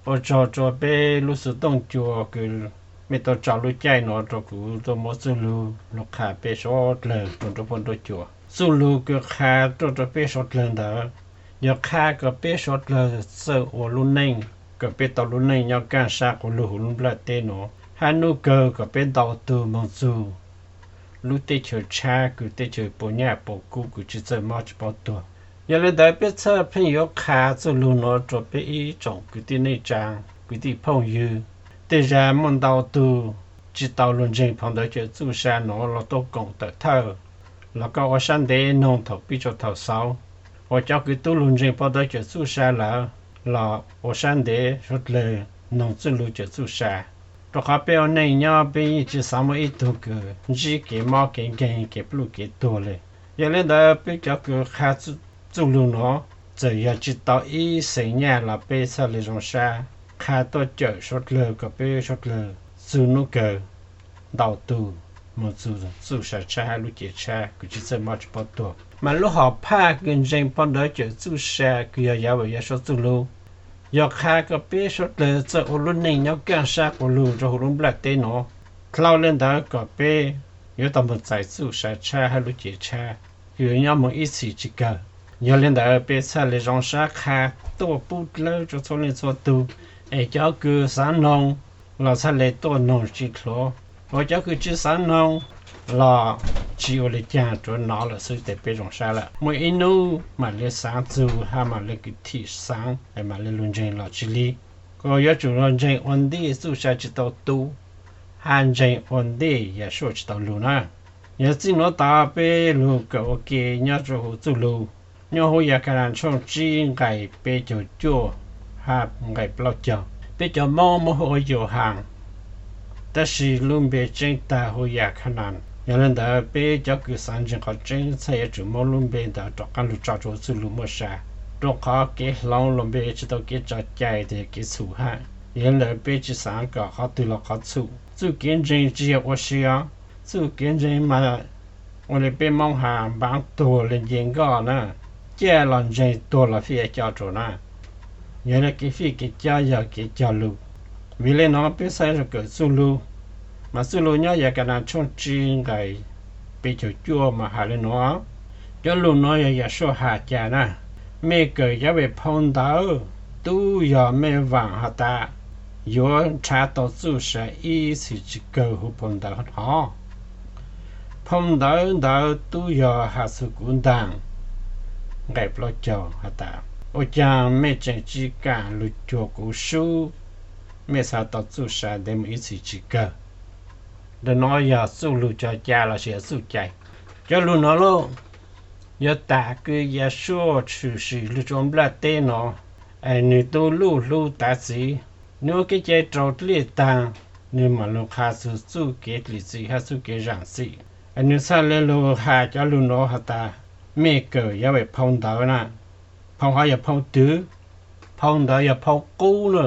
Ua tsaug rua peb lub xov tooj cua kws mej tau tso lub caij nuav rua kuv tuaj muab txuj lug lug qha peb suav dlawg rua nruab pab nruab cua. Txuj lug kws qha tuaj rua peb suav dlawg ntawd yog qha kom peb suav dlawg txawj ua lub neej, kom peb tau lub neej nyob kaaj sab quas lug huv lub nplaj teb nuav, hab nub kawg kom peb ntau tug moog txug lub teb chaws tshab kws teb chaws puas nyaj puas kub kws tsi txawj mob tsi paub tuag. Yog le ntawd peb txhaj pheej yuav qha txuj lug nuav rua peb ib tsoom kwv tij neej tsaa, kwv tij phooj ywg. Tej zag muaj ntau tug tsi tau lug ntseeg phau ntawv cawm txuj sa nuav los tuaj koom tawm thawj, los koj ua sab ntev noog thaum pib rua thaum xaus, ua cov kws tub lug ntseeg phau ntawv cawm txuj sa lawm los ua sab ntev suav dlawg noog txuj lug cawm txuj sa. Rua qhov peb ua neej nyob peb yeej tsi xaav muaj ib tug kws ntsib kev mob kev nkeeg kev pluj kev tuag le. Yog le ntawd peb cov kws qha txuj lug nuav, txawm yog tsi tau ib xeem nyaj los peb txhaj le zoo sab qha tuaj cawm suav dlawg kom peb suav dlawg txug nub kawg ntau tug moog txug txuj sa tshab hab lub cev tshab kws tsi txawj mob tsi paub tuag. Mas lub hom phaj kws ntseeg phau ntawv cawm txuj sa kws yog Yahweh Yahshua txuj lug, yog qha kom peb suav dlawg txawj ua lub neej nyob kaaj sab quas lug rua huv lub nplaj teb nuav. Dlhau le ntawd kom peb yuav tau moog txais txuj sa tshab hab lub cev tshab kws yuav nyob moog ib txhis tsi kawg. Yog le ntawd peb txhaj le zoo sab qha tuaj pub dlawb rua txhua leej txhua tug, es cov kws xaav noog los txhaj le tuaj noog tsi dlhuav, ua cov kws tsi xaav noog los tsi ua le caag, tsuav nov lawm xwb tes peb zoo sab lawm. Muaj ib nub mam le xaav txug hab mam le kws thim xaav es mam le lug ntseeg los tsi li. Koj yuav tsum lug ntseeg ua ntej txuj sa tsi tau tu, hab ntseeg ua ntej Yahshua tsi tau lug na. Yog txij nuav tod peb lug kawm ua ke nyob rua huv txuj lug, nyob huv Yakanas tshooj tsib nqai peb caug cuaj hab nqai plaub caug. Peb cov Moob muab hu ua Yauhas, tab sis lub npe tseeb tag hu Yakanas. Yog le ntawd peb cov kws xaav ntseeg qhov tseeb txhaj yuav tsum muab lub npe ntawd rov qaab lug tso rua txuj lug muaj sa, rua qhov kev hloov lug npe tsi tau kev tso cai tes yog kev txhum hab. Yog le ntawd peb tsi xaav kom qhov twg los qhov txhum. Txuj kev ntseeg tsi yog ua si os. Txuj kev ntseeg mas ua le peb Moob has npaav tuag le nce nkoj na, ciaj los ntseeg, tuag los fij co rua na. Yog le kev fij kev co yog kev cog lug. Vim le nuav peb txhaj zoo kawm txuj lug, mas txuj lug nyob Yakanas tshooj tsib nqai peb caug cuaj mas has le nuav. Cov lug nuav yog Yahshua has cas na: Mej kawm Yahweh phau ntawv, tub yog mej vaam has tas yuav nrhav tau txuj sa ib txhis tsi kawg huv phau ntawv hov. Phau ntawv ntawd tub yog has txug kuv ntaag. Nqai plaub caug has tas: Ua caag mej tseem tsi kaam lug cuag kuv sub mej txhaj tau txuj sa ntev moog ib txhis tsi kawg? Ntawm nuav yog txuj lug cog ca lossis yog txuj cai? Cov lug nuav lauj, yog tas kws Yahshua tshwm sim lug rua nplaj teb nuav, es nwg tub luj hlub tav txiv, nwg ua kev cai raus dlej taag, nwg maam lug qha txug txuj kev dlim txim hab txuj kev zaam txim. Es nwg txhaj le lug has cov lug nuav has tas, mej kawm Yahweh phau ntawv na. Phau hov yog phau twg? Phau ntawd yog phau qub na,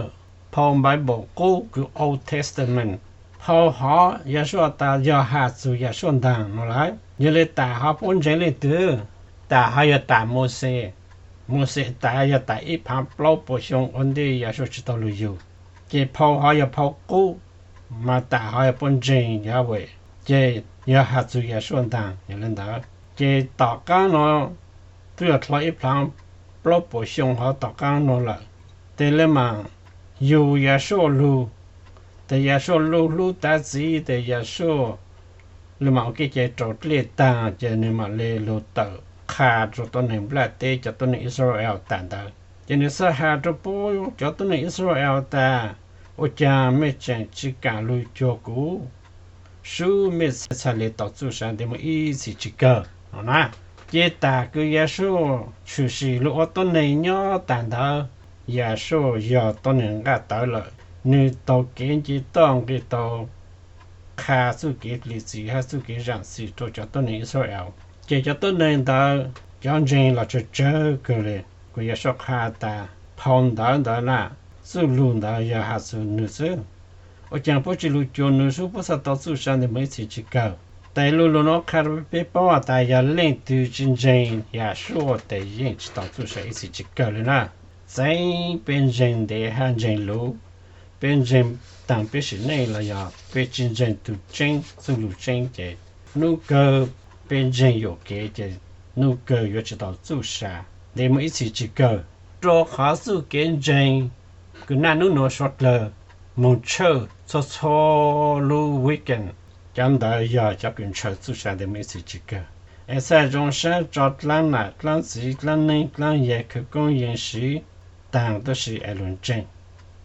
phau Bible qub kws Old Testament. Phau hov Yahshua tas yog has txug Yahshua ntaag nuav lawm. Yog le tas hov puab ntseeg leej twg? Tas hov yog tas Mauxes. Mauxes tas yog tas ib phaav plaub puas xyoo ua ntej Yahshua tsi tau lug yug. Ces phau hov yog phau qub, mas tas hov yog puab ntseeg Yahweh, ces yog has txug Yahshua ntaag. Yog le ntawd ces tom qaab nuav twb yog dlhau ib phaav plaub puas xyoo hov tom qaab nuav lawm, tes le maam yug Yahshua lug, tes Yahshua luj hlub tav txiv, tes Yahshua le maam ua kev cai raus dlej taag, ces nwg maam le lug tawm qha rua tuab neeg nplaj teb cov tuab neeg Israel tas ntawd. Ces nwg txhaj has rua puab cov tuab neeg Israel tas, ua caag mej tseem tsi kaam lug cuag kuv sub mej txhaj le tau txuj sa ntev moog ib txhis tsi kawg no na. Ces tas kws Yahshua tshwm sim lug ua tuab neeg nyob tas ntawd, Yahshua yog tuab neeg nqaj tawv lawm, nwg taug kev nce toj nqis tau qha txuj kev dlim txim hab txuj kev zaam txim rua cov tuab neeg Israel. Ces cov tuab neeg ntawd cov ntseeg los tsawg tsawg kawg le, kuas Yahshua qha tas phau ntawv ntawd na, txuj lug ntawd yog has txug nwg xwb. Ua caag puab tsi lug cuag nwg sub puab txhaj tau txuj sa ntev moog ib txhis tsi kawg? Tes lu lug nuav qha rua peb paub tas yog leej twg tsi ntseeg Yahshua tes yeej tsi tau txuj sa ib txhis tsi kawg le na. Txeeb peb ntseeg ntev hab ntseeg luv, peb ntseeg taag peb sim neej los yog peb tsi ntseeg tug tseeb txuj lug tseeb ces nub kawg peb ntseeg yuam kev ces nub kawg yuav tsi tau txuj sa ntev moog ib txhis tsi kawg. Rua qhov txuj kev ntseeg kws naj nub nuav suav dlawg moog tshawj txhua txhua lub weekend, cov ntawd yog cov kws ntshaw txuj sa ntev moog ib txhis tsi kawg. Es txhaj zoo sab tso dlaab nam dlaab txiv dlaab neej dlaab yaig khawv koob yeej siv taag tuab si es lug ntseeg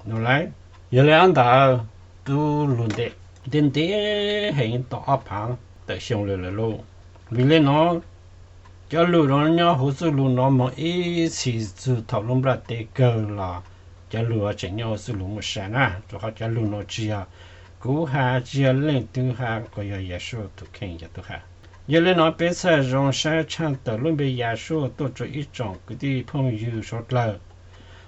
nuav lawm. Yog le hab ntawd tub lug ntev ntev ntev heev tau ob phaav tawm xyoo lawm lawm lauj. Vim le nuav cov lug nuav nyob huv txuj lug nuav moog ib txhis txug thaum lub nplaj teb kawg los cov lug tseem nyob huv txuj lug muaj sa na, rua qhov cov lug nuav tsi yog kuv has, tsi yog leej twg has, kuas yog Yasuj tug kheej yog tug has. Yog le nuav peb txhaj zoo sab tshaj tawm lub npe Yasuj tuaj rua ib tsoom kwv tij phooj ywg suav dlawg,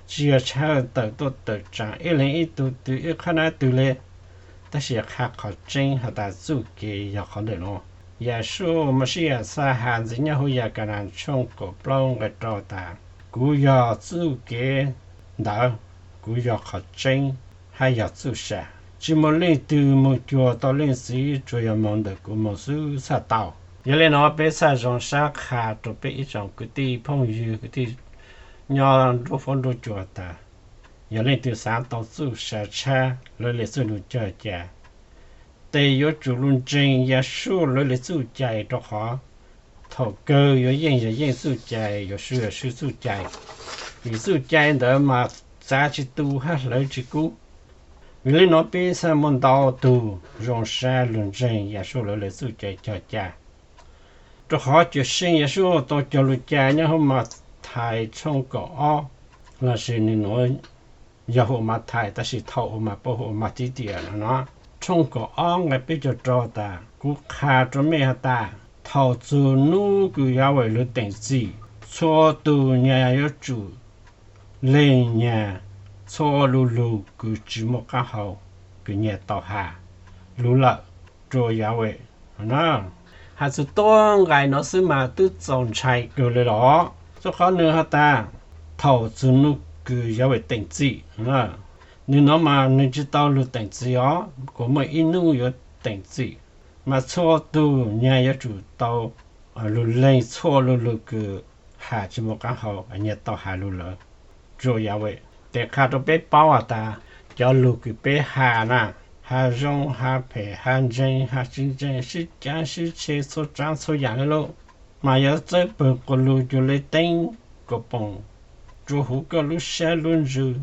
tsi yog tshaj tawm tuaj tawm tsaam ib leeg ib tug twg ib qhab nab twg le, tab sis qha qhov tseeb has tas txuj kev yog qhov ntawm nuav. Yasuj Mexiyas txhaj has ntxiv nyob huv Yakanas tshooj kaum plaub nqe rau tas, kuv yog txuj kev ntawd, kuv yog qhov tseeb hab yog txuj sa. Tsi muaj leej twg moog cuag tau Leej Txiv, tsuas yog moog ntawm kuv moog xwb txhaj tau. Yog le nuav peb txhaj zoo sab qha rua peb ib tsoom kwv tij phooj ywg kwv tij nyob nruab fuab nruab cua tas, yog leej twg xaav tau txuj sa tshab lawv le txuj lug cog cai, tes yuav tsum lug ntseeg Yasuj lawv le txuj cai, rua qhov thaum kawg yuav yeej yog yeej txuj cai, yuav swb yog swb txuj cai. Vim txuj cai ntawd mas txav tsi tu hab hlawv tsi kub. Vim le nuav peb txhaj muaj ntau tug zoo sab lug ntseeg Yasuj lawv le txuj cai cog cai. Rua qhov Cawm Seej Yasuj tau cog lug cai nyob huv Mathais tshooj kaum ob lossis nwg nuav yog huv Mathais tab sis thaum ub mas puab hu ua Matitia no no. Tshooj kaum ob nqe peb caug rau tas, kuv qha rua mej has tas, thaum txug nub kws Yahweh lug teem txim, txhua tug nyag yuav tsum leeg nyag, txhua lu lug kws tsi muaj qaab hau kws nyag tau has lug lawm rua Yahweh na. Has txug tuab nqai nuav xwb mas twb txaus ntshai kawg le los, rua qhov nwg has tas, thaum txug nub kws Yahweh teem txim. Nwg nuav mas nwg tsi tau lug teem txim os, kuas muaj ib nub yuav teem txim, mas txhua tug nyag yuav tsum tau lug leeg txhua lu lug kws has tsi muaj qaab hau nyag tau has lug lawm rua Yahweh. Tes qha rua peb paub has tas, cov lug kws peb has na, has zoo has phem has ntseeg has tsi ntseeg, sib caav sib tshe txhua tsaav txhua yaam le lauj, mas yuav txawb pawg quas lug cuag le teeb kuas poom rua huv koj lub sab lub ntsws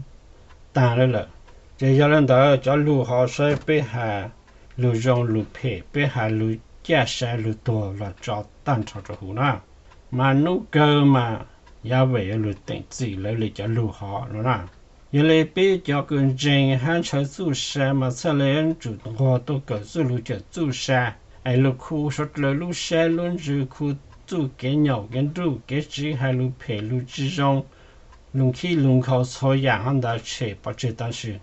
taag le lawm. Ces yog le ntawd cov lug hov saib peb has lug zoo lug phem, peb has lug caj sa lug tuag los tso taag nrho rua huv na, mas nub kawg mas Yahweh yuav lug teem txim lawv le cov lug hov no na. Yog le peb cov kws ntseeg hab ntshaw txuj sa mas txhaj le yuav tsum nquag tuaj kawm txuj lug cawm txuj sa, es lug khu suav dlawg lub sab lub ntsws, khu txuj kev nyaum kev nruj kev tsiv, has lug phem lug tsi zoo, lug nkhib lug nkhaus txhua yaam hov ntawd tshem pov tseg tag sis.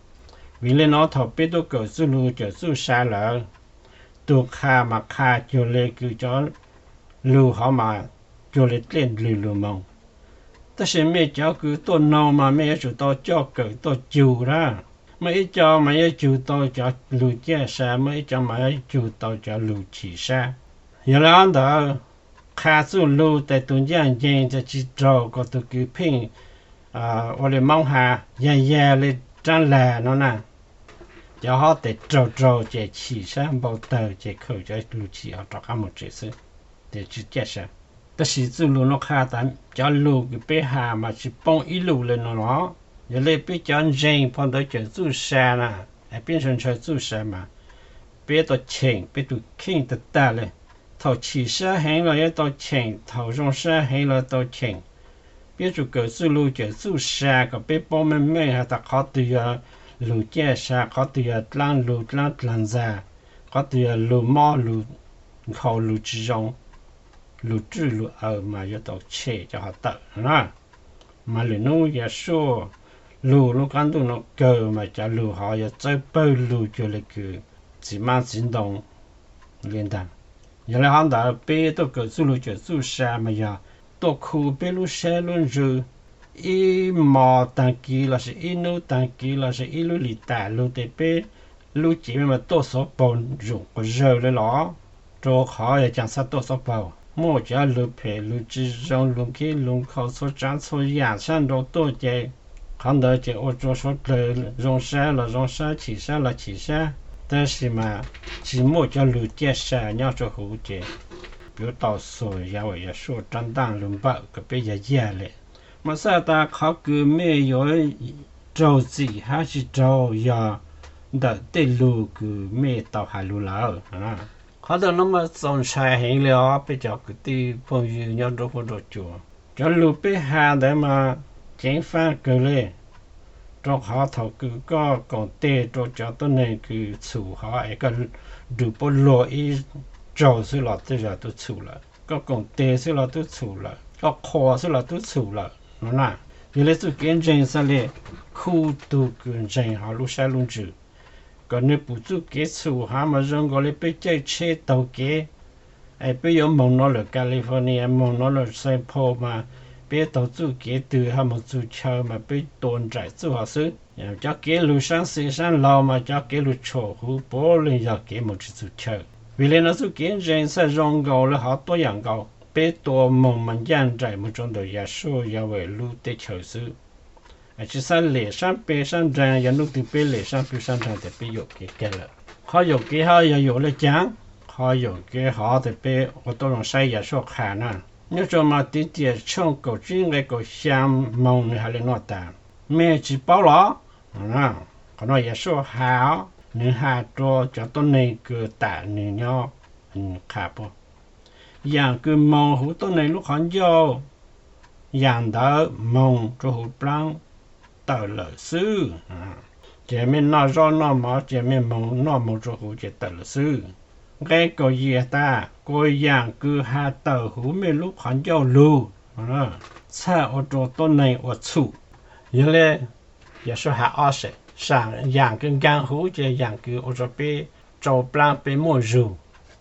Vim le nuav thaum peb tuaj kawm txuj lug cawm txuj sa lawm, tug qha mas qha cuag le kws cov lug hov mas cuag le dlej ndlwg lug moog. Tab sis mej cov kws tuaj noog mas mej yuav tsum tau coj kawm tuaj cug na. Muaj ib co mas yuav cug tau cov lug caj sa, muaj ib co mas yuav cug tau cov lug chim sab. Yog le hov ntawd, qha txuj lug tes tug ncaaj nceeg tes tsi raug kom tug kws pheej ua le Moob has yag yag le raab lag no na. Cov hov tes raug raug ces chim sab npau tawg ces khaws cov lug chim hov rov qaab moog tsem xwb, tes tsi caj sa. Tab sis txuj lug nuav qha tas cov lug kws peb has mas tsi poob ib lug le no los. Yog le peb cov ntseeg phau ntawv cawm txuj sa na, es peb ntshaw ntshaw txuj sa mas peb tau cheem peb tug kheej tag tag le. Thaum chim sab heev los yuav tau cheem, thaum zoo sab heev los tau cheem. Peb yuav tsum kawm txuj lug cawm txuj sa kom peb paub meej meej has tas qhov twg yog lug caj sa, qhov twg yog dlaab lug dlaab dlaag ntxag, qhov twg yog lug mob lug nkhaus lug tsi zoo, lug rwj lug aws mas yuav tau tshem cov hov tawm na. Mas lwm nub Yasuj lug lub qaab ntuj nuav kawg mas cov lug hov yuav txawb pawg lug cuag le kws txiv mab txiv ntoo le ntag. Yog le hov ntawd peb tuaj kawm txuj lug cawm txuj sa mas yog tuaj khu peb lub sab lub ntsws, ib mos taag kis lossis ib nub taag kis lossis ib lub lis tas lug tes peb lub cev mas tuaj xuav paug zoom quas zawg le los, rua qhov yog caag txhaj tuaj xuav paug, muaj cov lug phem lug tsi zoo lug khib lug kho txhua tsaav txhua yaam sab nrau tuaj ces qhov ntawd ces ua rua suav dlawg zoo sab los zoo sab, chim sab los chim sab, tab sis mas tsi muaj cov lug ciaj sa nyob rua huv ces yuav tau xuas Yawm Yasuj rab ntaaj lug npawm kom peb yog yag le. Mas xaav tas qhov kws mej yuav raug txim hab tsi raug yog ntawm tej lug kws mej tau has lug lawm. Qhov ntawm no mas txaus ntshai heev le os peb cov kwv tij phooj ywg nyob nruab huab nruab cua. Cov lug peb has ntawd mas ceev faaj kawg le, rua qhov thaum kws koj koom teg rua cov tuab neeg kws txhum hov es koj nrug puab luag ib zaug xwb los twb yog tub txhum lawm, koj koom teg xwb los tub txhum lawm, koj qhuas xwb los tub txhum lawm no na. Yog le txuj kev ntseeg xaav le khu tug kws ntseeg hov lub sab lub ntsws kom nwg pum txuj kev txhum hov mas zoo nkaus le peb caij tsheb taug kev es peb yuav moog no lawm California, moog no lawm Saint Paul mas peb taug txuj kev twg hab moog txug chaw mas peb tua nraim txuj hov xwb. Cov kev lug saab xis saab laug mas cov kev lug tshum huv puav leej yog kev moog tsi txug chaw. Vim le nuav txuj kev ntseeg txhaj zoo nkaus le hov tuab yaam nkaus, peb tua moog mas ncaaj nraim moog rua ntawm Yawm Yasuj Yahweh lub teb chaws xwb. Tsi xaav lem saab peg saab nraag, yog nub twg peb lem saab peg saab nraag tes peb yuam kev kawg lawm. Qhov yuam kev hov yog yuam le caag? Qhov yuam kev hov tes peb ua tau zoo saib Yawm Yasuj qha na. Nyob rua Mativdias tshooj kaum tsib nqe kaum xyaa moog nwg has le nuav tas, mej tsi paub los? Qhov no Yawm Yasuj has os, nwg has rua cov tuab neeg kws tam nwg nyob, qha puab, yaam kws moog huv tuab neeg lub qhov ncauj, yaam ntawd moog rua huv plaab tawm lawm xwb. Ces mej noj zaub noj mov ces mej moog noj moog rua huv ces tawm lawm xwb. Nqe kaum yim tas, kuas yaam kws has tawm huv mej lub qhov ncauj lug txhaj ua rua tuab neeg ua txhum. Yog le Yawm Yasuj has ob se, yaam kws nkaag huv ces yaam kws ua rua peb tsau plaab peb muaj zug,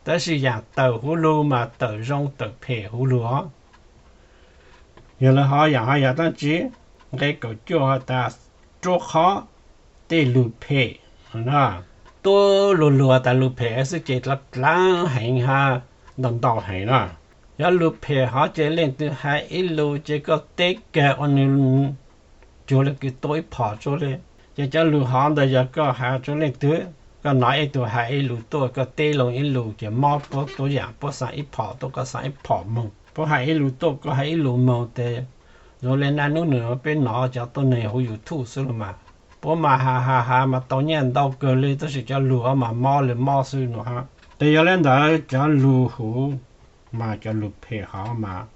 tab sis yaam tawm huv lug mas tawm zoo tawm phem huv lug os. Yog le hov yaam hov yog dlaab tsi? Nqe kaum cuaj has tas, rua qhov tej lug phem, tuab lug lug tas lug phem xwb ces dlaab dlaab heev hab ntau ntau heev na. Cov lug phem hov ces leej twg has ib lug ces koj teb kag ua nwg cuag le kws tua ib phom tsuag le. Ces cov lug hov ntawd yog koj has rua leej twg, koj nov ib tug has ib lug tuaj koj teb lug ib lug ces mob puab tuab yaam, puab xaa ib phom tuaj koj xaa ib phom moog, puab has ib lug tuaj koj has ib lug moog tes zoo le naj nub nwg peb nov cov tuab neeg huv YouTube xwb los mas. Puab mas has has has mas tau nyaj ntau kawg le tab sis cov lug hov mas mob le mob xwb no hab. Tes yog le ntawd cov lug huv mas cov lug phem hov mas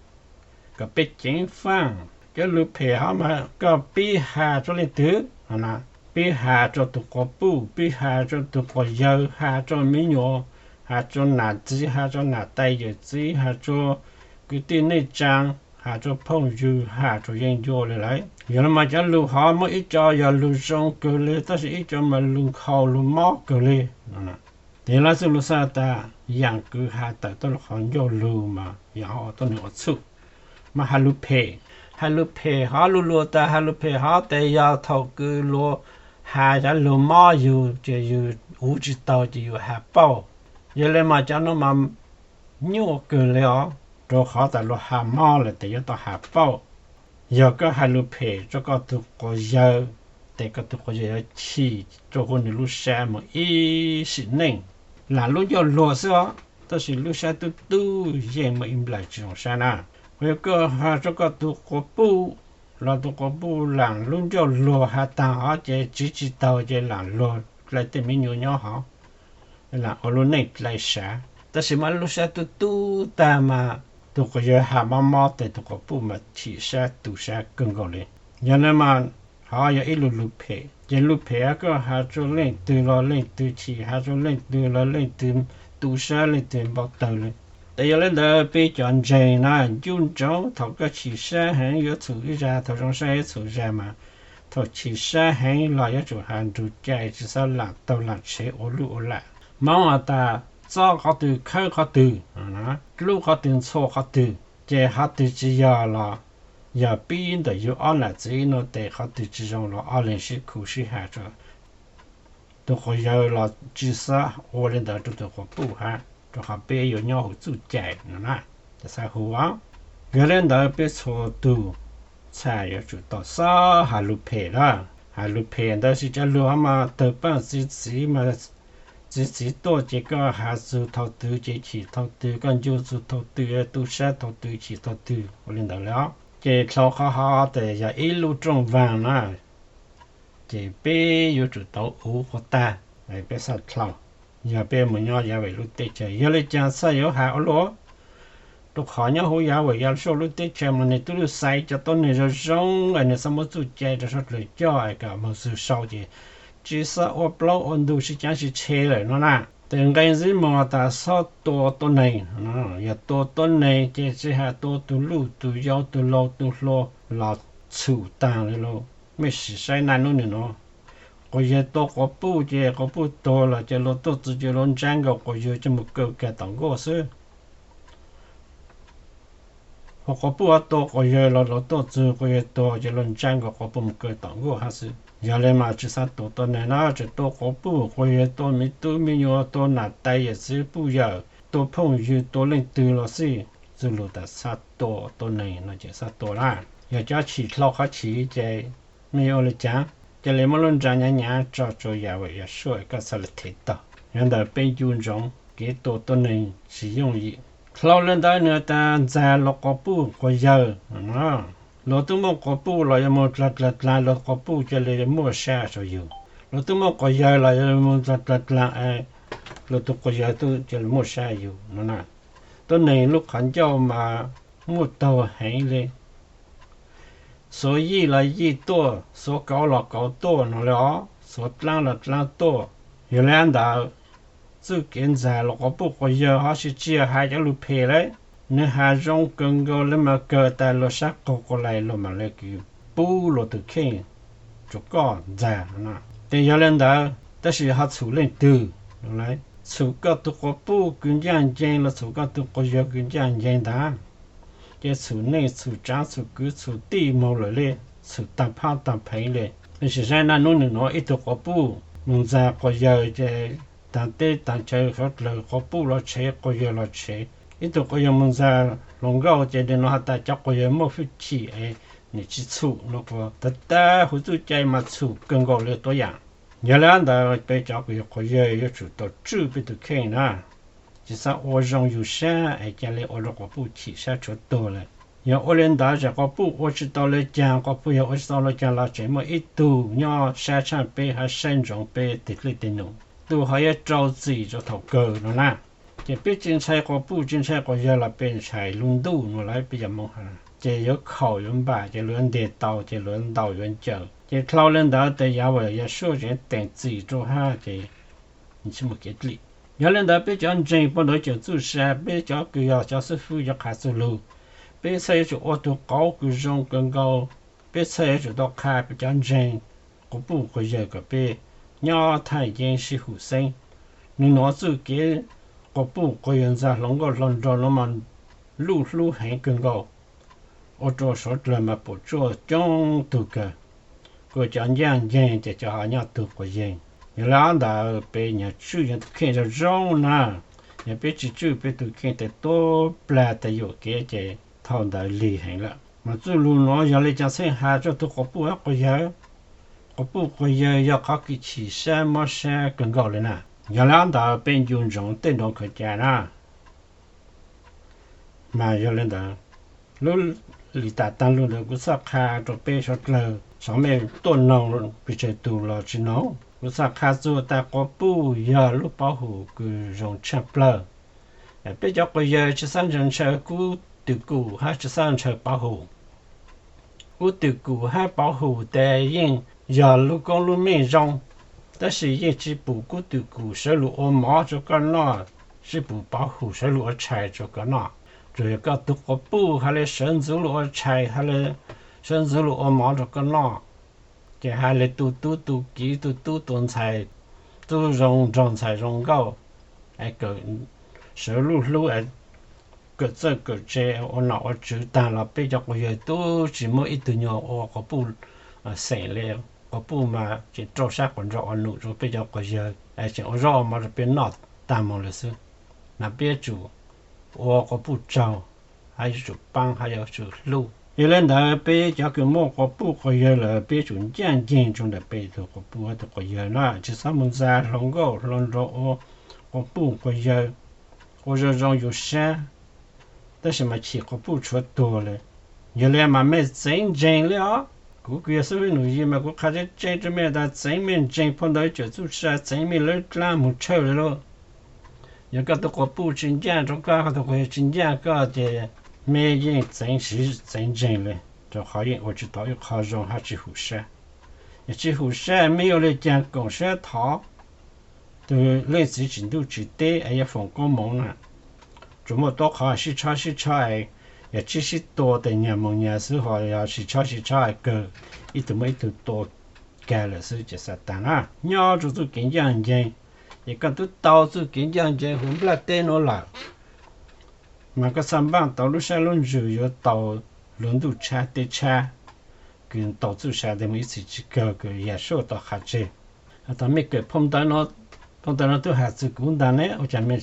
kom peb ceev faaj. Cov lug phem hov mas koj pib has rua leej twg, pib has rua tug quas puj, pib has rua tug quas yawg, has rua miv nyuas, has rua nam txiv, has rua nam tais yawm txiv, has rua kwv tij neej tsaa, has rua phooj ywg, has rua yeej ncua le lawm. Yog le mas cov lug hov muaj ib co yog lug zoo kawg le tab sis ib co mas lug nkhaus lug mob kawg le. Tes lawv xwb lug xaav tas yaam kws has tawm tuab lug qhov ncauj lug mas yog tuab neeg ua txhum. Mas has lug phem, has lug phem hov lug lug tas has lug phem hov tes yog thaum kws luag has cov lug mob yug ces yug uv tsi taug ces yug has pauj. Yog le mas cov nuav mas nyuaj kawg le os, rua qhov tas luag has mob lawm tes yuav tau has pauj. Yog koj has lug phem rua koj tug quas yawg, tes koj tug quas yawg yuav chim rua huv nwg lub sab moog ib sim neej. Laam lub ncauj luag xwb os, tab sis lub sab tub tub yeej muaj ib nplais tsi zoo sab na. Yog koj has rua koj tug quas puj, los tug quas puj laam lub ncauj luag has taag hov ces tsiv tsi taug ces laam luag dlai tej miv nyuas nyob hov, laam ua lub neej dlai sav. Tab sis mas lub sab tub tub tag mas tug quas yawg has mob mob tes tug quas puj mas chim sab tu sab kawg nkaus le. Yog le mas hov yog ib lug lug phem, ces lug phem koj has rua leej twg los leej twg chim, has rua leej twg los leej twg tu sab leej twg npau tawg le. Tes yog le ntawd peb cov ntseeg na ncu ntsoov thaum koj chim sab heev yuav txhum ib zag, thaum zoo sab yuav txhum zag mas thaum chim sab heev los yuav tsum has nrug cai tsi xob laam taug laam tshev ua luj ua lam. Moob has tas txob qhov twg khawb qhov twg, dlub qhov twg ntxhua qhov twg, ces qhov twg tsi yog los Yog pib ntawm yug ob nam txiv no tes qhov twg tsis zoo los ob leeg sib khuv sib has rau tus quas yawg los tsis xav ua li ntawd rau tus quas puj hab, rau qhov peb yuav nyob huv txuj cai no na, tes xav huv. Yog li ntawd peb txhua tug txhaj yuav tsum tau xob has lug phem lawm. Has lug phem ntawd tsis cov lug mas tawg paaj txiv txiv mas, txiv txiv tuaj ces koj has txug thaum twg ces chim thaum twg, koj ncu txug thaum twg, tu sab thaum twg chim thaum twg ua li ntawd lawm. Ces dlhau qhov hov tes yog ib lub rooj vaag na, ces peb yuav tsum tau uv quas tag, peb xav dlhau. Yog peb mus nyob yav vem lub teb chaws, yog li caag txhaj yuav has ua luaj, rau qhov nyob huv yav vem yav sua lub teb chaws mas nwg tub lub xaiv cov tuab neeg zoo zoo es nwg xav muab txuj cai rau sab dlawg coj es kom moog xwb sau ces tsis xav ua plaub ua ntug sib caav sib tshe lawm no na. Tes nqe ntxiv moog tas xob tua tuab neeg. Yog tua tuab neeg ces tsis has tua tug luj tug yau tug laug tug hluas los txhum taag li lauj. Mej sim saib naj nub nwg nuav, quas yawg tua quas puj ces quas puj tuag los ces luag tuaj txug ces luag ntsab nkaus quas yawg coj mus kaw kag tom nkuaj xwb. Ho quas puj tua quas yawg los luag tuaj txug quas yawg tuag ces luag ntsab nkaus quas puj mus kaw tom nkuaj hab xwb. Yog li mas tsis xav tua tuab neeg na, tseem tua quas puj quas yawg, tua miv tub miv nyuam, tua nam tais yawm txiv puj yawm, tua phooj ywg, tua leej twg los xij, txuj lug tas xav tua tuab neeg no ces xav tua na. Yog cov chim dlhau qhov chim ces mej yuav ua li caag? Ca le muab lub nra nyav nyav tso rau yav vem yav sua koj txhaj le them tau. Yog ntawd peb ncu ntsoov kev tua tuab neeg tsis yooj yim. Dlhau le ntawd nwg tas ntxag luag quas puj quas yawg no. Luag tub muaj quas puj los yuav moog dlaag dlaag dlaag luag quas puj ca le muaj sab rua yug. Luag tub muaj quas yawg los yuav moog dlaag dlaag dlaag luag tug quas yawg tub ca le muaj sab yug no na. Tuab neeg lub qhov ncauj mas muaj taug heev le. Xuav yij los yij tuaj, xuav kauv los kauv tuaj no le os, xuav dlaab los dlaab tuaj. Yog le ntawd, txuj kev ntxag luag quas puj quas yawg ho sib tsia has cov lug phem le. Nwg has zoo kawg nkaus le mas kawg tas luag sab qaug quas lais luag mam le kws pub luag tug kheej rua koj ntxag no. Tes yog le ntawd tab sis ho txhum leej twg? Txhum koj tug quas puj kws ncaaj nceeg los txhum koj tug quas yawg kws ncaaj nceeg ntag. Ces txhum neej txhum tsaav txhum kwv txhum tij moog lawm le, txhum taag phab taag pheev le. Tab sis saib naj nub nwg nuav ib tug quas puj moog ntxag quas yawg ces taag teb taag chaw sawv dlawg quas puj los tshev quas yawg los tshev. Ib tug quas yawg moog ntxag hluas nkauj ces nwg nuav has tas cov quas yawg muaj hwj chim es nwg tsis txhum no, quas tag tag huv txuj cai mas txhum kawg nkaus le tuab yaam. Yog le ntawd peb cov quas yawg quas yawg yuav tsum tau tswj peb tug kheej na, tsis xav ua zoo yug sab es ca le ua rua quas puj chim sab tshuav tuag le. Yog ua le ntawd ces quas puj ua tsis tau le caag, quas puj yawg ua tsis tau le caag los tseem muaj ib tug nyob sab tshaaj peb hab saib ntsoov peb teg dlej teg num, tug ho yuav rau txim rua thaum kawg no na. Ces peb tsis ntshai quas puj tsis ntshai quas yawg los peb ntshai lub ntuj no lawm peb cov Moob has. Ces yuav khaum yuav npam ces luag yuav nteg tau ces luag yuav ntaus yuav ncaws. Ces dlhau le ntawd tes yav vem yav sua tseem teem txim rau hab ces tsis muaj kev dlim. Yog le ntawd peb cov ntseeg puag nrad cov txuj sa, peb cov kws yog cov xib fwb cov qha txuj lug, peb txhaj yuav tsum ua tug qauv kws zoo kawg nkaus. Peb txhaj yuav tsum tau qha peb cov ntseeg quas puj quas yawg kom peb nyob thaj yeeb sib hum xeeb. Nwg nuav txuj kev quas puj quas yawg ntxag hluas nkauj hluas nraug nuav mas luj hlub heev kawg nkaus, ua rua suav dlawg mas puam tsuaj coob tug kawg. Kuas cov ncaaj nceeg ces cov ho nyob tug quas yeeg. Yog le ntawd peb nyag tswj yog tug kheej zoo zoo na, yog peb tsis tswj peb tug kheej tes tuab plag tes yuam kev ces thaum ntawd lig heev lawm. Mas txuj lug nuav yog le caag txheej has rua tug quas puj hab quas yawg? Quas puj quas yawg yog qhov kws chim sab mob sab kawg nkaus le na. Yog le ntawd peb ncu ntsoov tej nroov khaws ca na. Mas yog le ntawd, lub lim tam taag lug ntawd kuv txhaj qha rua peb suav dlawg, xyov mej tuaj noog pes tsawg tug los tsis noog, kuv txhaj qha txug tas quas puj yog lub pov hum kws zoo tshaaj plawg. Peb cov quas yawg tsis xav ntshaw kub twm kum hab tsis xav ntshaw pov hum. Kub twm kum hab pov hum tes yeej yog lub koob lub meej zoo, tab sis yeej tsis pum kub twm kum sawv lug ua mov rua koj noj, tsis pum pov hum sawv lug ua tshais rua koj noj. Tsuas yog koj tug quas puj has le sawv ntxuv lug ua tshais, has le sawv ntxuv lug ua mov rua koj noj, ces has le tu tub tu kiv tu tub tu ntxhais, tub zoo nraug ntxhais zoo nkauj, sawv luj hlub, kawm txawj kawm tse ua nom ua tswv tag los peb cov quas yawg twb tsis muaj ib tug nyuag ua quas puj xeem li. Quas puj mas tseem rau sab quas nraug ua num rau peb cov quas yawg, tseem ua zaub ua mov rau peb noj tag mus lawm xwb. Mas peb yuav tsum ua quas puj tsaug, hab yuav tsum paab hab yuav tsum hlub. Yog le ntawd peb cov kws muaj quas puj quas yawg lawm peb yuav tsum ncaaj nceeg rau ntawm peb tug quas puj hab tug quas yawg na, tsis txhob mus ntxa hluas nkauj hluas nraug ua quas puj quas yawg, ua zoo zoo yus sab, tab sis mas chim quas puj tshuav tuag lawm. Yog le mas mej txeev ntseeg li os. Kuv kws yog xib hwb Num Yis mas kuv qha tseeb tseeb rau mej tas txeev mej ntseeg phau ntawv cawm txuj sa, txeev mej lawv dlaab moog tshawj li lauj. Yog koj tug quas puj tsis ncaaj rau koj, koj tug quas yawg tsis ncaaj koj ces mej yeej txeev siv txeev ntseeg li, rau qhov yeej ua tsis tau ib qho zoo hab tsis hum sab. Yog tsis hum sab mej yuav ua le caag koom sab thov tug Leej Txiv tsim ntuj tsim teb es yuav foom koob moov na. Tsuas muaj tuab qhov sib tshob sib tshob es, yog tsis sib tua tes nyag moog nyag xwb, ho yog sib tshob sib tshob es kawg ib tug muab ib tug tua kag lawm xwb ces xav taag na. Nyob rua txuj kev ncaaj nceeg, ces koj twb tau txuj kev ncaaj nceeg huv nplaj teb nuav lawm, mas koj txhaj npaaj tau lub sab lub ntsws yuav tau luag ntuj tshab teb tshab, kws tau txuj sa tes mus ib txhis tsis kawg kws Yawm Saub tau qha tseg. Has tas mej kawm phau ntawv nuav, phau ntawv nuav twb has txug kuv ntaag ne, ua caag mej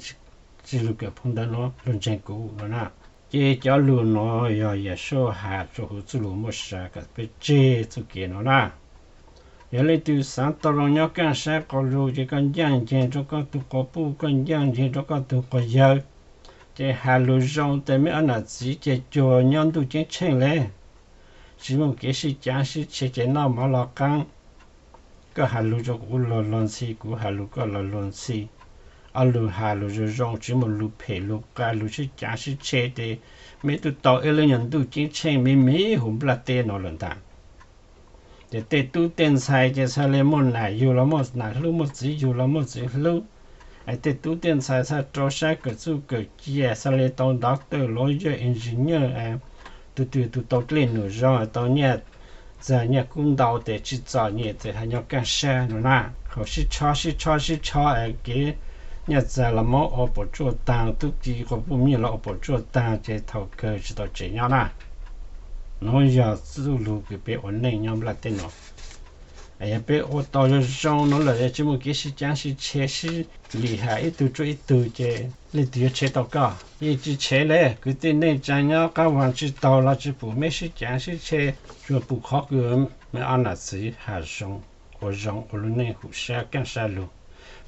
tsis lug kawm phau ntawv nuav lug ntseeg kuv nuav na. Ces cov lug nuav yog Yawm Saub has rua huv txuj lug muaj sa kom peb tseg txuj kev nuav na. Yog leej twg xaav tau zoo nyob kaaj sab quas lug ces koj ncaaj nceeg rua koj tug quas puj, koj ncaaj nceeg rua koj tug quas yawg, ces has lug zoo tes mej ob nam txiv ces cuag nyob ntuj ceeb tsheej le. Tsis muaj kev sib caav sib tshe ces noj mov los qaab. Koj has lug rua kuv luag luag ntxhi, kuv has lug koj luag luag ntxhi. Ob lug has lug zoo zoo, tsis muaj lug phem lug qas lug sib caav sib tshe tes mej twb tau ib lub nyuag ntuj ceeb tsheej me me huv nplaj teb nuav lawm ntag. Ces tej tub tej ntxhais ces txhaj le muaj nam yug los muaj nam hlub, muaj txiv yug los muaj txiv hlub. Es tej tub tej ntxhais txhaj rau sab kawm txuj kawm ci, txhaj le tau doctor, lawyer, engineer, tug twg tug tau dlej num zoo, tau nyaj txag nyaj kub ntau tes tsis txom nyem tes has nyob kaaj sab nuav na. Hab sib tshob sib tshob sib tshob es kev nyaj txag los muab ua puas tsuaj taag, tub ki quas puj me nyuam los ua puas tsuaj taag ces thaum kawg tsis tau tsev nyob na. Nuav yog txuj lug kws peb ua neej nyob nplaj teb nuav. Yog peb ua tau zoo zoo nuav lawm, tsis muaj kev sib caav sib tshe sib lim has ib tug rua ib tug ces leej twg yuav tshev tau koj? Yeej tsis tshev le. Kwv tij neej tsaa nyob qaab vaag tsis taug los tsis pum mej sib caav sib tshe, tsuas pum qhov kws mej ob nam txiv has zoo, ua zoo ua lub neej hum sab kaaj sab lug.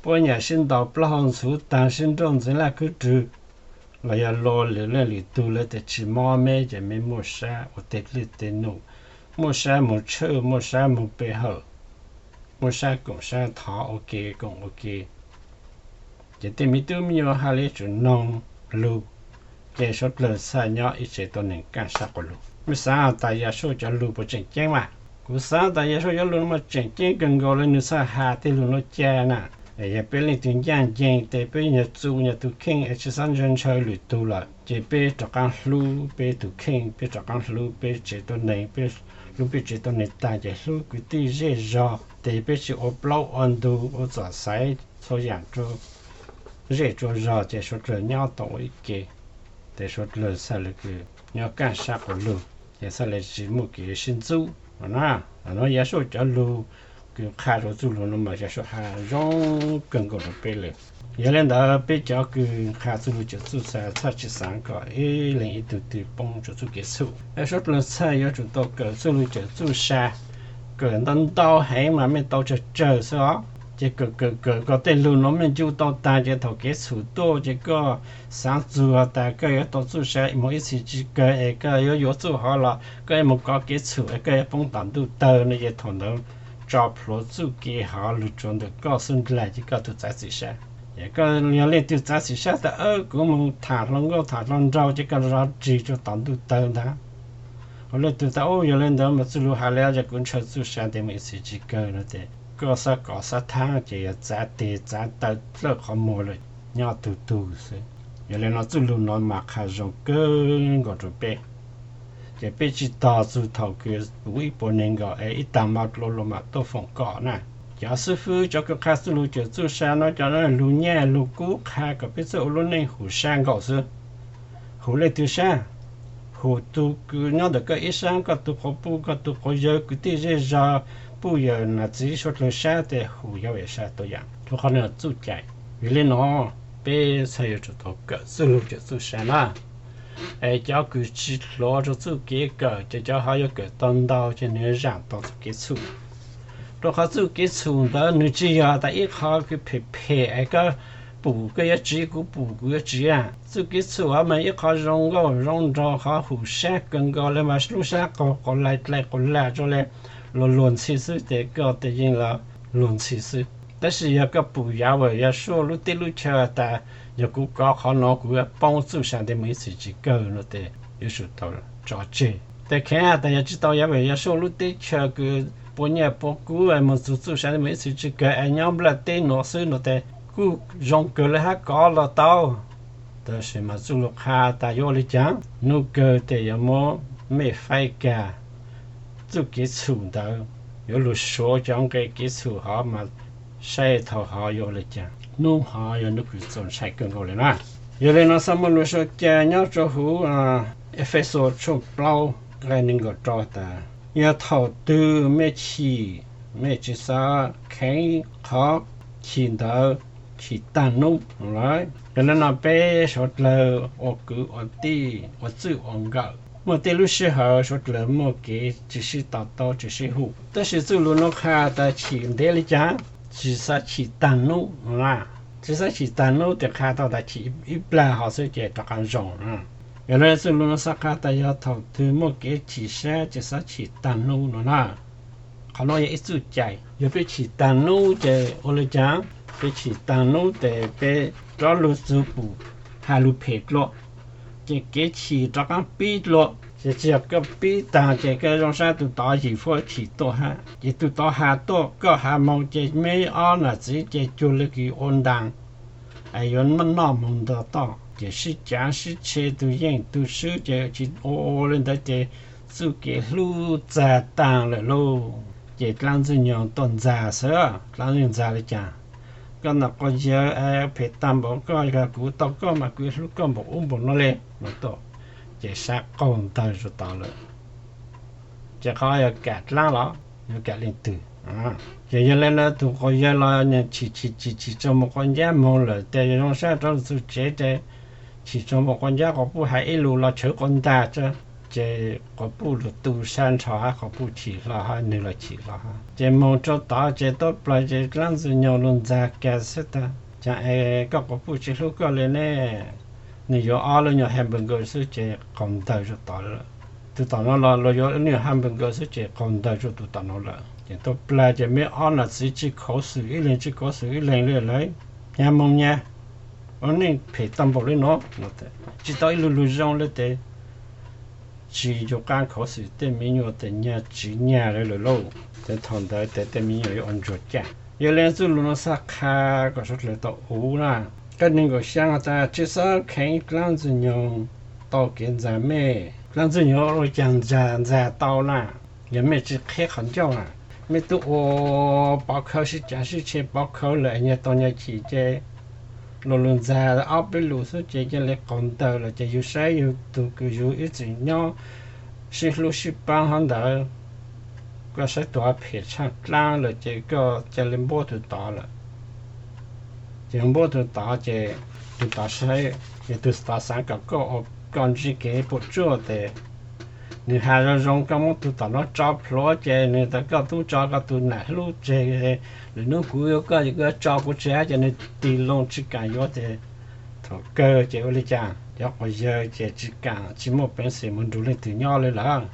Puab nyam sib ntaus plaub hau ntxhuv taag, sib nrauj ntxeev laj khwb rwg, los yog lua lwm leej lwm tug lawm tes tsis mob mej ces mej muaj sab ua tej dlej tej num, muaj sab moog tshawj, muaj sab moog pe hawm, muaj sab koom sab thov ua ke koom ua ke. Ces tej me tub me nyuam has le tsum noog lug, ces suav dlawg txhaj nyob ib tsev tuab neeg kaaj sab quas lug. Mej xaav tas Yawm Saub cov lug puas tseem ceeb mas? Kuv xaav tas Yawm Saub cov lug nuav mas tseem ceeb kawg nkaus le, nwg txhaj has tej lug nuav ca na. Yog peb leej twg ncaaj nceeg tes peb nyag txu nyag tug kheej es tsis xaav ntshaw ntshaw lwm tug lawm ces peb rov qaab hlub peb tug kheej, peb rov qaab hlub peb tsev tuab neeg, peb hlub peb tsev tuab neeg taag ces hlub kwv tij zej zog, tes peb tsis ua plaub ua ntug ua txom xaiv txhua yaam rua zej rua zog ces suav dlawg nyob tau ua ib ke, tes suav dlawg txhaj le kws nyob kaaj sab quas lug, ces txhaj le tsis muaj kev sib ntxub no na. Nuav Yawm Saub cov lug kws qha rua txuj lug nuav mas Yawm Saub has zoo kawg nkaus rua peb le. Yog le ntawd peb cov kws qha txuj lug cawm txuj sa txhaj tsis xaav kom ib leeg ib tug twg poob rua txuj kev txhum. Yawm Saub dlawg txhaj yuav tsum tau kawm txuj lug cawm txuj sa, kawm ntau ntau heev mas mej tau tsawg tsawg xwb os. Ces kawm kawm kawm kom tej lug nuav mej ncu tau taag ces thaum kev txhum tuaj ces koj xaav txug tas koj yuav tau txuj sa moog ib txhis tsis kawg es koj yuav yuav txuj hov los koj yuav moog kov kev txhum es koj yuav poob tom ntuj tawg no ces thaum ntawd tso plhuav txuj kev hov lug rua ntawm koj xub ntiag ces koj tug txav txim sab. Yog koj yog leej twg txav txim sab tas kuv moog tham hluas nkauj tham hluas nraug ces koj zov rig rua tom ntuj tawg ntag. Ho leej twg tas yog le ntawd mas txuj lug has le ces kuv ntshaw txuj sa tes moog ib txhis tsis kawg no ces koj xab kov xab thaab ces yog txav teg txav taw dlawb qhov muag lawm, nyob tug tug xwb. Yog le nuav txuj lug nuav mas qha zoo kawg nkaus rua peb, ces peb tsis tog txug thaum kws puv ib puas neeg nkaus es ib taag mo dlua lug mam tuaj foom kom na. Cov xib fwb cov kws qha txuj lug cawm txuj sa nuav cov nuav lug nyaj lug kub qha kom peb txawj ua lub neej hum sab nkaus xwb. Hum leej twg sab? Hum tus kws nyob ntawm koj ib sab, koj tus quas puj, koj tus quas yawg, kwv tij zej zog, puj yawm nam txiv suav dlawg sab tes hum yog vem sab tau yam. Rua qhov no txuj cai. Vim le no peb txhaj yuav tsum tau kawm txuj lug cawm txuj sa na. Es cov kws tsi hluav rua txuj kev kawm ces cov hov yuav kawm tau ntau ces nwg yuav zaam tau txuj kev txhum. Rua qhov txuj kev txhum ntawd nwg tsi yog tas ib qhov kws phem phem es koj pum koj yuav tsiv, kuv pum kuv yuav tsiv. Txuj kev txhum hov mas ib qhov zoo nkauj zoo nraug, qhov hum sab kawg nkaus le mas lub sab qaug quas lais dlai quas lag rua le luag luag ntxhi xwb ces koj tes yeej los luag ntxhi xwb. Tab sis yog koj pum Yawm Yasuj lub teb lub chaw tas yog kuv kov qhov no kuv yuav poob txuj sa ntev mus ib txhis tsis kawg no tes yuav tsum tau tso tseg. Tes kheev tas yog tsi tau Yawm Yasuj lub teb chaws kws puas nyaj puas kub moog txug txuj sa ntev mus ib txhis tsis kawg es nyob nplaj teb nuav xwb no tes kuj zoo kawg le hab kov los tau. Tab sis mas txuj lug qha tas yuav ua le caag, nub kawg tes yuav muab mej faib kag txuj kev txhum ntawd, yuav lug suav cov nqe kev txhum hov mas saib thaum hov yuav ua le caag. Nub hov yog nub kws txaus ntshai kawg nkaus le na. Yog le no xav muaj lug sau ca nyob rua huv Efexus tshooj plaub nqe neeg nkaum rau tas, yog thaum twg mej chim, mej tsi xav kheev qhov chim ntawd chim taag nub lawm. Yog le no peb suav dlawg ua kwv ua tij ua txwj ua nkawm, muaj tej lub sij hawm suav dlawg muaj kev tsi sib to taub tsi sib hum. Tab sis txuj lug nuav qha tas chim ntev le caag, tsi xav chim taag nub no na. Tsi xav chim taag nub tes qha tau tas chim ib plag hov xwb ces rov qab zoo. Yog le txuj lug nuav xav qha tas yog thaum twg muaj kev chim sab tsi xav chim taag nub no na. Qhov nuav yog ib txuj cai. Yog peb chim taag nub ces ua le caag? Peb chim taag nub tes peb rov lug txug pum has lug phem dlua, ces kev chim rov qaab pib dlua. Ces tsi yog koj pib taag ces koj zoo sab tug tod yim fuab chim tuaj hab, ces tug tod has tuaj koj has moog ces meb ob nam txiv ces cuag le kws ua ntaag es yuav noj moog ntog toj ces sib cav sib tshe tug yeej tug swb ces tsi ua le ntawd ces txuj kev hlub txag taag lawm lauj. Ces dlaab ntxwg nyoog tuaj ntxag xwb, dlaab ntxwg ntxag le caag? Koj nom quas yawg phem taag npaum koj, yog kuv tau koj mas kuv hlub koj npaum ub npaum no le no tuaj, ces sab qaug ntawg rua tod lawm. Ces qhov yog kam dlaab los yuav kam leej twg? Ces yog le no tug quas yawg los chim chim chim chim tsaug mus quas ncab moog lawm tes yog zoo sab rov lug txug tsev ces chim tsaug mus quas ncab quas puj has ib lus los tshawv quas ntag, ces quas puj lug tu sab nrho hab quas puj chim hlo hab nwg los chim hlo hab. Ces moog rua tod ces tuab plawg ces dlaab ntxwg nyoog lug ntxag kag xwb tas, caag es koj quas puj tsi hlub koj le ne? Nwg yuav ob lub nyuag hamburger xwb ces qaug ntawg rua tod lawm. Tug tom no los luag yuav lub nyuag hamburger xwb ces qaug ntawg rua tug tom no lawm. Ces tuab plawg ces meb ob nam txiv tsi khuv xim ib leeg tsi khuv xim ib leeg le lawm. Nyag moog nyag, ua neej phem tag npaum le no, tsi tau ib lug lug zoo le tes tsi ncu qaab khuv xim tej me nyuam tes nyag tsiv nyag le lawm lauj. Ces thaum ntawd tes tej me nyuam yuav ua ntsuag caj. Yog le txuj lug nuav xav qha kom suav dlawg tau ua na. Kab neeg nkaum xyaa tas tsi xav kheev dlaab ntxwg nyoog tau kev ntxag mej. Dlaab ntxwg nyoog ua le caag ntxag ntxag tau na? Yog mej tsi qheb qhov ncauj na, mej tub ua pov khawv sib cav sib tshe pov khawv lawm nyag tau nyag chim ces luag lug ntxag ob peb lus xwb ces ca le qaug ntawg lawm ces yug saib yug tug kws yug ib txwm nyob sib hlub sib paab hov ntawd, koj saib tug hov phem tshaaj dlaab lawm ces koj ca le npuab tug tod lawm. Ces npuab tug tod ces tug tod saib, ces tug tod xaav kom koj ua koj ntsib kev puam tsuaj tes nwg has zoo zoo koj muab tug tom no tso plhuav ces nwg tas koj tub tso koj tug nam hlub tseg, lwm nub kuv yuav koj ces koj tso kuv tseg hab ces nwg tig loo tsi kaam yuav ces thaum kawg ces ua le caag? Cov quas yawg ces tsi kaam tsi muaj peev xwm moog nrug leej twg nyob le lawm.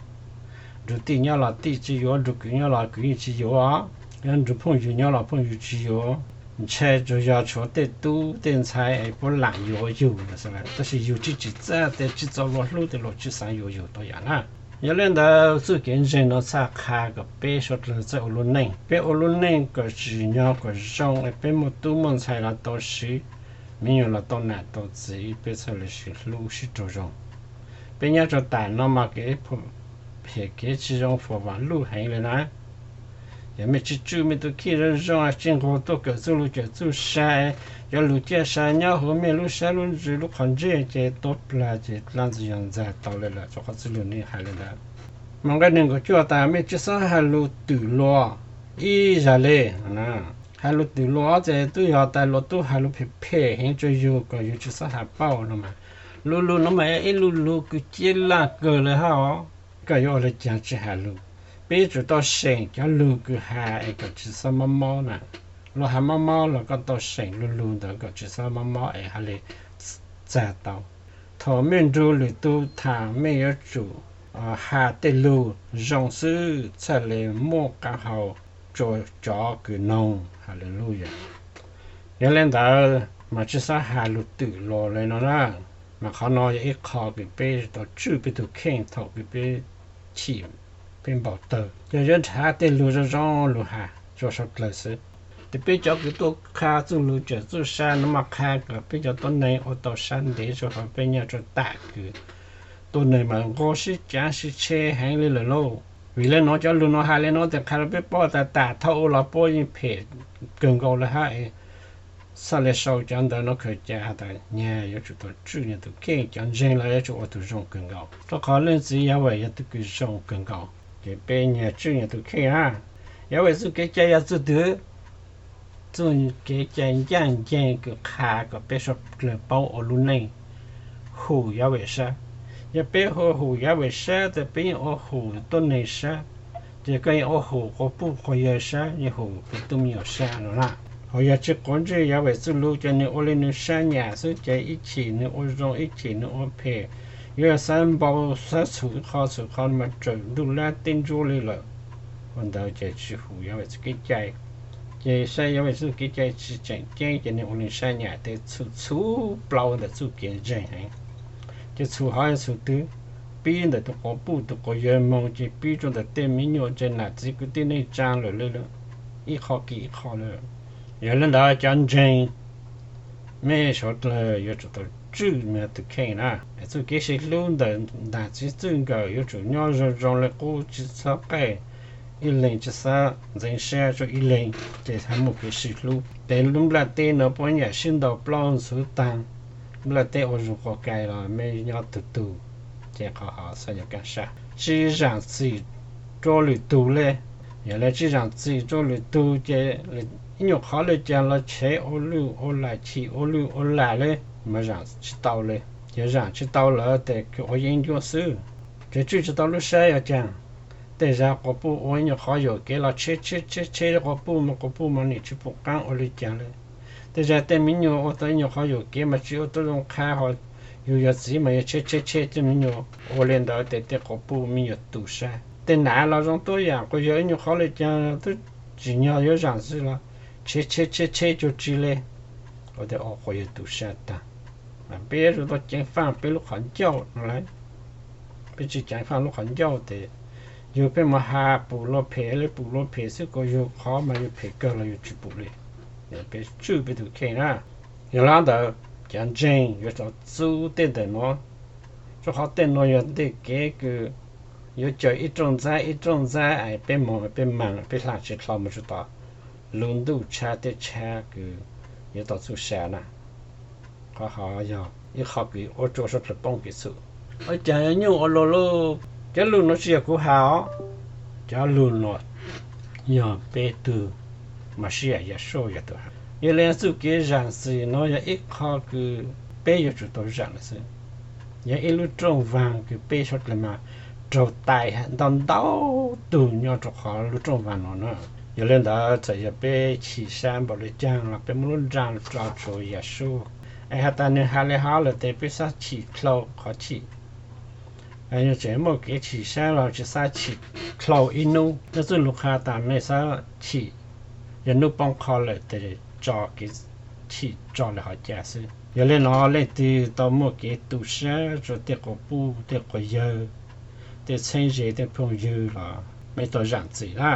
Nrug tij nyob los tij tsi yuav, nrug kwv nyob los kwv yeej tsi yuav, nrug phooj ywg nyob los phooj ywg tsi yuav. Ntshai tsuas yog tshuav tej tub tej ntxhais es puab laam yuav yug, tab sis yug tsi tsim txaj tes tsi txaus luag hlub tes luag tsi xaav yuav yug tau yam na. Yog le ntawd txuj kev ntseeg no txhaj qha kom peb suav dlawg txawj ua lub neej, peb ua lub neej kom tsim nyog kom zoo es peb muaj tub muaj ntxhais los tau siv, me nyuam los tau nam tau txiv, peb txhaj le sib hlub sib raug zoo. Peb nyob rua tam no mas kev phem kev tsi zoo fuam vaam luj heev le na. Yog mej tsi tswj mej tus kheej zoo zoo, tsi nqug tuaj kawm txuj lug cawm txuj sa, cov lug ciaj sa nyob huv mej lub sab lub ntsws lub qhov ntsej ces tuab plag ces dlaab ntxwg yog ntxag tau le lawm, rua qhov txuj lug nwg has le ntawd. Mas nqe neeg nkaum cuaj tas mej tsi xob has lug twm luas ib zag le. Has lug twm luas ces tub yog tas luas tub has lug phem phem heev rua yug kom yug tsi xob has paub no mas. Lug lug no mas ib lug lug kws ciab laj kawg le hab os. Koj yuav ua le caag tsi has lug? Peb yuav tsum tau seem cov lug kws has es kom tsi xob mob mob na. Luas has mob mob los koj tau seem lug lug ntawd kom tsi xob mob mob es ha le txag tau. Thaum mej nrug lwm tug tham mej yuav tsum has tej lug zoo xwb txhaj le muaj qaab hau rua cov kws noog. Haleluya. Yog le ntawd mas tsi xob has lug twm luas le no na. Mas qhov no yog ib qho kws peb tau tswj peb tug kheej thaum kws peb chim, peb npau tawg. Yog yuav nrhav tej lug zoo zoo lug has rua suav dlawg xwb. Ces peb cov kws tuaj qha txuj lug cawm txuj sa no mas qha kom peb cov tuab neeg ua tau sab ntev rua qhov peb nyob rua tam kws tuab neeg mas nqua sib caav sib tshe heev le lawm lauj. Vim le nuav cov lug nuav has le nuav tes qha rua peb paub tas tam thaum ub los puab yeej phem kawg nkaus le hab. Txhaj le sau cov ntawv nuav khaws ca has tas nyag yuav tsum tau tswj nyag tus kheej, cov ntseeg los yuav tsum ua tug zoo kawg nkaus, rua qhov leej txiv Yahweh yog tug kws zoo kawg nkaus. Ces peb nyag tswj nyag tus kheej na. Yahweh txuj kev cai yog txuj twg? Txuj kev cai ncaaj nceeg kws qha kom peb suav dlawg paub ua lub neej hum Yahweh sab. Yog peb ua hum Yahweh sab tes peb yeej ua hum tuab neeg sab, ces koj yeej ua hum quas puj quas yawg sab, yeej hum peb tub me nyuam sab no na. Hos yog tsi quav ntsej Yahweh txuj lug ces nwg ua le nwg sab nyam xwb, ces ib chim nwg ua zoo ib chim nwg ua phem, yuav xab npau xab txhum ib qho txhum qho mas tsaws ntuj lab teb ntsuab le lawm. Ua ntawd ces tsi hum Yahweh txuj kev cai. Ces saib Yahweh txuj kev cai tsi tseem ceeb ces nwg ua le sab nyam tes txhum txhum plaub ntawm txuj kev ntseeg heev. Ces txhum hov txhum twg? Pib ntawm tug quas puj tug quas yawg moog ces pib rua ntawm tej me nyuam tes nam txiv kwv tij neej tsaa lawm le, ib qho kis ib qho le. Yog le ntawd cov ntseeg, mej suav dlawg yuav tsum tau tswj mej tug kheej na. Txuj kev sib hlub ntawm nam txiv txwj nkawm yuav tsum nyob zoo zoo le qub, tsi xob qaij, ib leeg tsi xob ntxeev sab rua ib leeg, ces hab muaj kev sib hlub. Tes lub nplaj teb nuav puab nyam sib ntaus plaub ntxhuv taag, nplaj teb ua zoo quas kais los mej nyob tug tug, ces qhov hov xav nyuas kaaj sab. Tsi zaam txim rua lwm tug le. Yog le tsi zaam txim rua lwm tug ces ib nyuag qhov le caag los tshev ua lwj ua lam, chim ua lwj ua lam le, mas zaam tsi tau le. Yog zaam tsi tau lawm tes kws ua yeeb ncuab xwb, ces tswj tsi tau lub sab yog caag. Tej zag quas puj ua ib nyuag qhov yuam kev los tshev tshev tshev tshev quas puj mas quas puj mas nim tsi pum qaab ua le caag le. Tej zag tej me nyuam ua tau ib nyuag qhov yuam kev mas tsi ua tau zoo qha, hos yug yog txiv mas yog tshev tshev tshev tej me nyuam. Ua le ntawd tes tej quas puj me nyuam tu sab. Tej nam los zoo tuab yaam, quas yawg ib nyuag qhov le caag twb tsim nyog yuav zaam xwb los tshev tshev tshev tshev cuag tsi le, ua tes ua quas yawg tu sab taag. Mas peb yuav tsum tau ceev faaj peb lub qhov ncauj no lawm. Peb tsi ceev faaj lub qhov ncauj tes yug peb mus has pum luag phem le pum luag phem xwb, kuas yug qhov mas yug phem kawg los yug tsi pum le. Peb tswj peb tug kheej na. Yog le ntawd cov ntseeg yuav tsum txuj tej ntawm nuav, rua qhov tej nuav yog tej kev kws yuav cawm ib rooj ntxab ib rooj ntxab es peb moog peb maag peb hla tsi dlhau moog tsi tau lub ntuj tshab teb tshab kws yuav tau txuj sa na. Qhov hov yog ib qho kws ua rua suav dlawg poob kev txhum. Ua caag yuav nyuaj ua luaj lauj? Cov lug nuav tsi yog kuv has os, cov lug nuav yog peb tug Masias Yahshua yog tug has. Yog le txuj kev zaam txim nuav yog ib qho kws peb yuav tsum tau zaam lawm xwb. Yog ib lub rooj vaag kws peb suav dlawg mas raug tais ntau ntau tug nyob rua qhov lub rooj vaag nuav na. Yog le ntawd txawm yog peb chim sab npaum le caag los peb muab lub nra rua tsua Yahshua, es has tas nwg has le hov lawm tes peb xob chim dlhau qhov chim. Yog tseem muaj kev chim sab los tsi xob chim dlhau ib nub. Nyob txuj lug qha tas mej xob chim, yog nub poob qho lawm tes tso kev chim tso le hov ca xwb. Yog le nuav leej twg tau muaj kev tu sab rua tej quas puj tej quas yawg, tej txheeb ze tej phooj ywg los mej tau zaam txim na.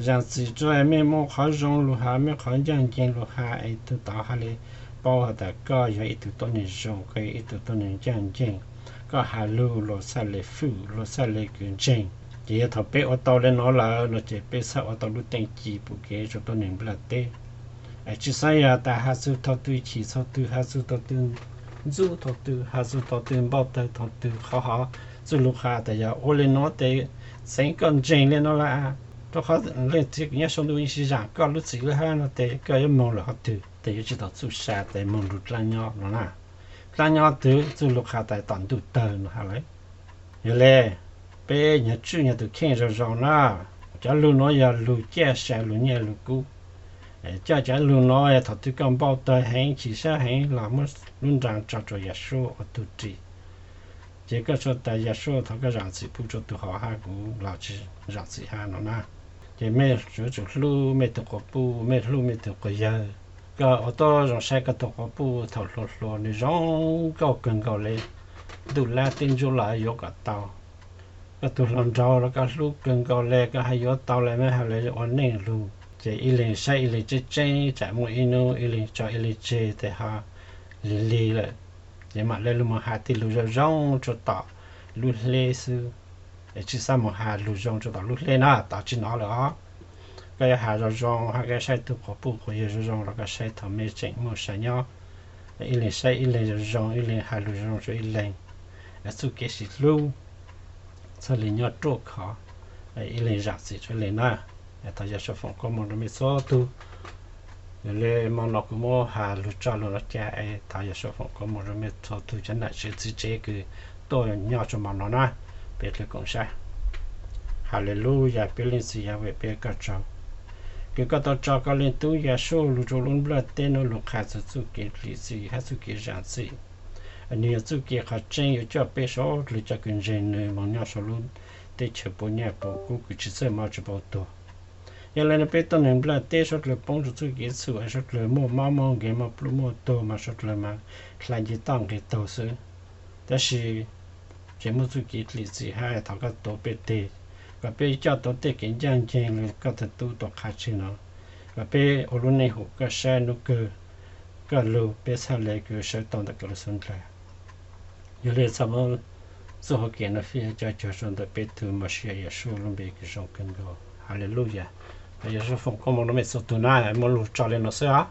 Zaam txim rua mej muaj qhov zoo lug has, mej qhov ncaaj nceeg lug has es tug tod has le paub has tas koj yog ib tug tuab neeg zoo, koj yog ib tug tuab neeg ncaaj nceeg, koj has lug luag txhaj le fwm luag txhaj le kws ntseeg. Ces yog thaum peb ua tau li no lawm no ces peb txhaj ua tau lub teej ci pum kev rau tuab neeg nplaj teb. Tsi xaav yog tas has txug thaum twg chim thaum twg, has txug thaum twg ntxub thaum twg, has txug thaum twg npau tawg thaum twg, qhov hov txuj lug has tas yog ua li no tes xeev koj ntseeg li no lawm, rau qhov leej twg nyob sau ntuj yeej tsi zaam koj lub txim lawm hab no tes koj yuav moog lawm hov twg tes yuav tsi tau txuj sa tes moog lug dlaab nyob no na. Dlaab nyob twg txuj lug has tas tom ntuj tawg no has lawm. Yog le, peb nyag tswj nyag tus kheej zoo zoo na. Cov lug nuav yog lug ciaj sa lug nyiaj lug kub. Coj cov lug nuav thaum twg koj npau tawg heev chim sab heev los muab lub nra tso rua Yashua ua tug ris. Ces koj sau tas Yashua thov koj zaam txim pub rua tug hov hab kuv los tsi zaam txim hab no na. Ces mej yuav tsum hlub mej tug quas puj, mej hlub mej tug quas yawg. Koj ua tuab zoo saib koj tug quas puj thaum hluas hluas nwg zoo nkauj kawg nkaus le, ntuj lab teb ntsuab los yuav kom tau. Koj tug hluas nraug los koj hlub kawg nkaus le, koj hab yuav tau le mej hab le ua neej lug. Ces ib leeg saib ib leeg tseeb tseeb, tsam muaj ib nub ib leeg tso ib leeg tseg tes ho lig lig lawm. Ces mam le lug moog has tej lug zoo zoo rua tom lub hleb xwb. Es tsi xaav moog has lug zoo rua tom lub hleb na, tom tsi nov lawm os. Koj yuav has zoo zoo hab koj saib tug quas puj quas yawg zoo zoo los koj saib thaum mej tseem muaj sa nyob. Ib leeg saib ib leeg zoo zoo, ib leeg has lug zoo zoo rua ib leeg. Txuj kev sib hlub txhaj le nyob ruaj khov, ib leeg zaam txim rua ib leeg na. Thov Yashua foom koob moov rua mej txhua tug. Yog le mo no kuv muab has lug tso lug no ca es thov Yashua foom koob moov rua mej txhua tug cov nam tsev txiv tsev kws tuaj nyob rua mo no na. Peb dlawg koom sab. Haleluyas, peb Leej Txiv Yahweh, peb koj tsaug kws koj tau tso koj Leej Tub Yashua lug rua lub nplaj teb nuav lug qha txug txuj kev dlim txim hab txuj kev zaam txim. Nwg yog txuj kev qhov tseeb yuav coj peb suav dlawg cov kws ntseeg nwg moog nyob sau lub teb chaws puas nyaj puas kub kws tsi txawj mob tsi paub tuag. Yog le nuav peb tuab neeg nplaj teb suav dlawg poob rua txuj kev txhum, suav dlawg muaj mob muaj nkeeg muaj plub muaj tuag mas suav dlawg mas dlha nce toj nqeg taug xwb. Tab sis tseem muaj txuj kev dlim txim hab thov koj tuav peb teg, kom peb coj tau tej kev ncaaj nceeg le koj tug tub tau qha tshwm no, kom peb ua lub neej hum koj sab nub kawg, koj lug peb txhaj le kws sawv tau ntawm koj lub xub ntiag. Yog le txhaj muab txuj hauv kev no fij coj cuag rua ntawm peb tug Mauxiyas Yashua lub npe kws zoo kawg nkaus. Haleluyas. Thov Yashua foom koob moov rua mej txhua tug na, muab lug tso le no xwb os.